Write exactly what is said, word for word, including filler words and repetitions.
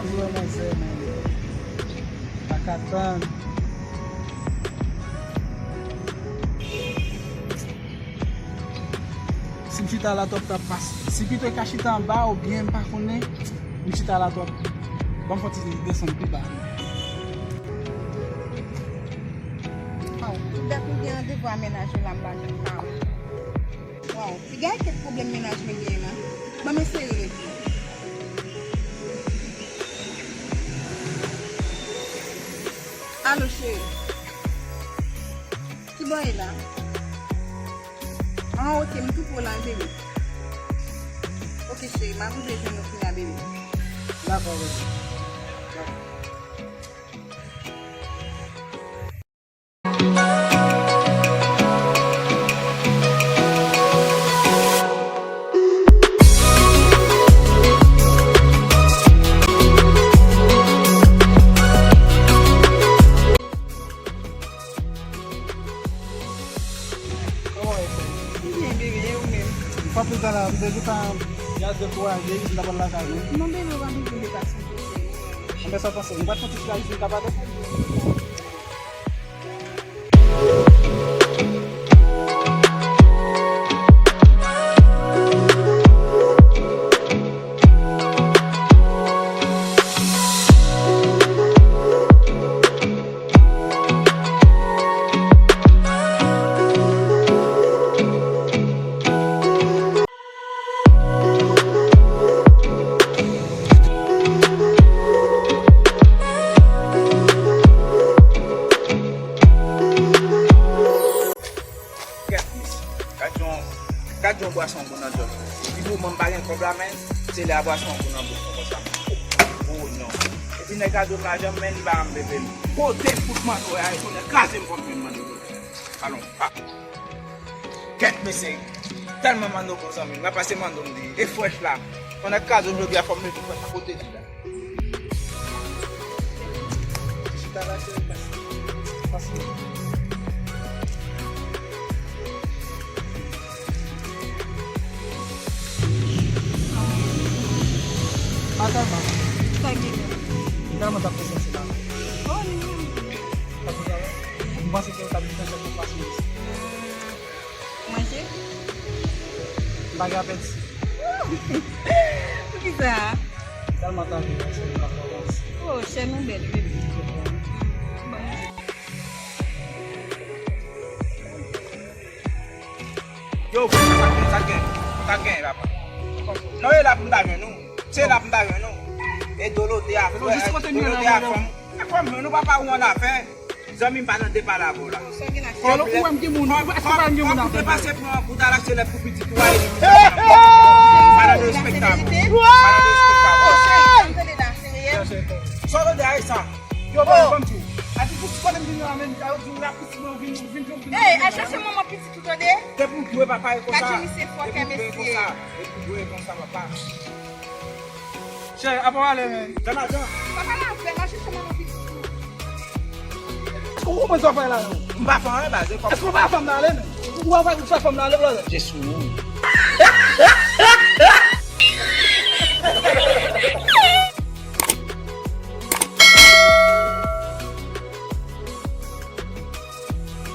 Vre manzè, men. Pa ka tann. Si m chita la twòp, t ap pase. Si pito ka chita anba oubyen m pa konnen, m chita la twòp. Ban m fè yon ti desann pi ba. Waw, tout dat nou gen randevou a mennaj ou la, m pa janm ka wè. Waw, piga kèk pwoblèm mennaj mwen genyen la. Ban m eseye rele l. Alo, cheri. Kibò w ye la? Ah, ok, m tou pre w la, bebe. Ok, cheri, m ap rive jwenn ou kounya, bebe. Dakò, bebe. Dakò. Kòman w ye, frè? M byen, bebe, e ou menm? M pa plis talè a, m te jis a, jis dekouraje, m t ap al lakay mwen. Non, bebe, w pa bezwen depase m pou cheri. Anben sa w panse? M pa t fè ti chita isit, m ka pale? Gad, mesye. Gad yon, gad yon bwason bon nan djòl. Depi moman m pa gen kòb la, men, se lè a bwason bon nan bouch mwen konsa. Oh, non. Epi nèg la do m lajan, men li pa janm vle peye m. Kote m fout manno a, e tonnè kraze m, fò m jwenn manno. Alon, pa. Kèt, mesye. Tèlman manno bon, zanmi m. Nan pase manno m li. E frèch la. Tonnè kraze m jodi a, fò m leve frèch la. Kote li la? Chita la, cheri, pase. Pase. Pa tèlman. Sa gen? M tèlman t ap fè santi la. Oh, li menm. Sa pou sa, m panse ke w t ap vin fè sèt pou pase isit. Manje? M pa gen apeti. Poukisa? Tèlman tande yon seri pafòmans. Oh, chè nou bèl, bebe. Bon. Yo, sa gen, sa gen, sa gen, papa. Non, e la pou m ta jwenn nou. Se la pou m ta jwenn nou. E Dolote a, Dolote a fanm. E fanm, nou papa ou an afè. Zanmi m pa nan depale avè w la. Kòlò, ou wè m gen moun, èske w pa gen moun avè m? Fò w depase pran pou ta rache lèt pou pitit ou a, e li pa nan derespektab. Pa nan derespektab. Sa w tande a, e sa? Yo, bon, bon, di w. A di pou ti kote m vin la, men, yo di w la, pitit mwen vin, vin, vin, vin. Ey, al chache manman pitit ou, tande? Depi w dwe papa e konsa. Gad yon misye fòkè, mesye. Depi w dwe konsa, papa. Chè, apa w ale, men? Jan Madan. Papa, la fè, m al chache manman pitit ou. Èske w konprann sa w fè la, non? M pa fè anyen, baz, e kòm. Èske w pa fè fanm nan ale, men? Ou pa fè, ou fè fanm nan ale, blòdè? Jezi.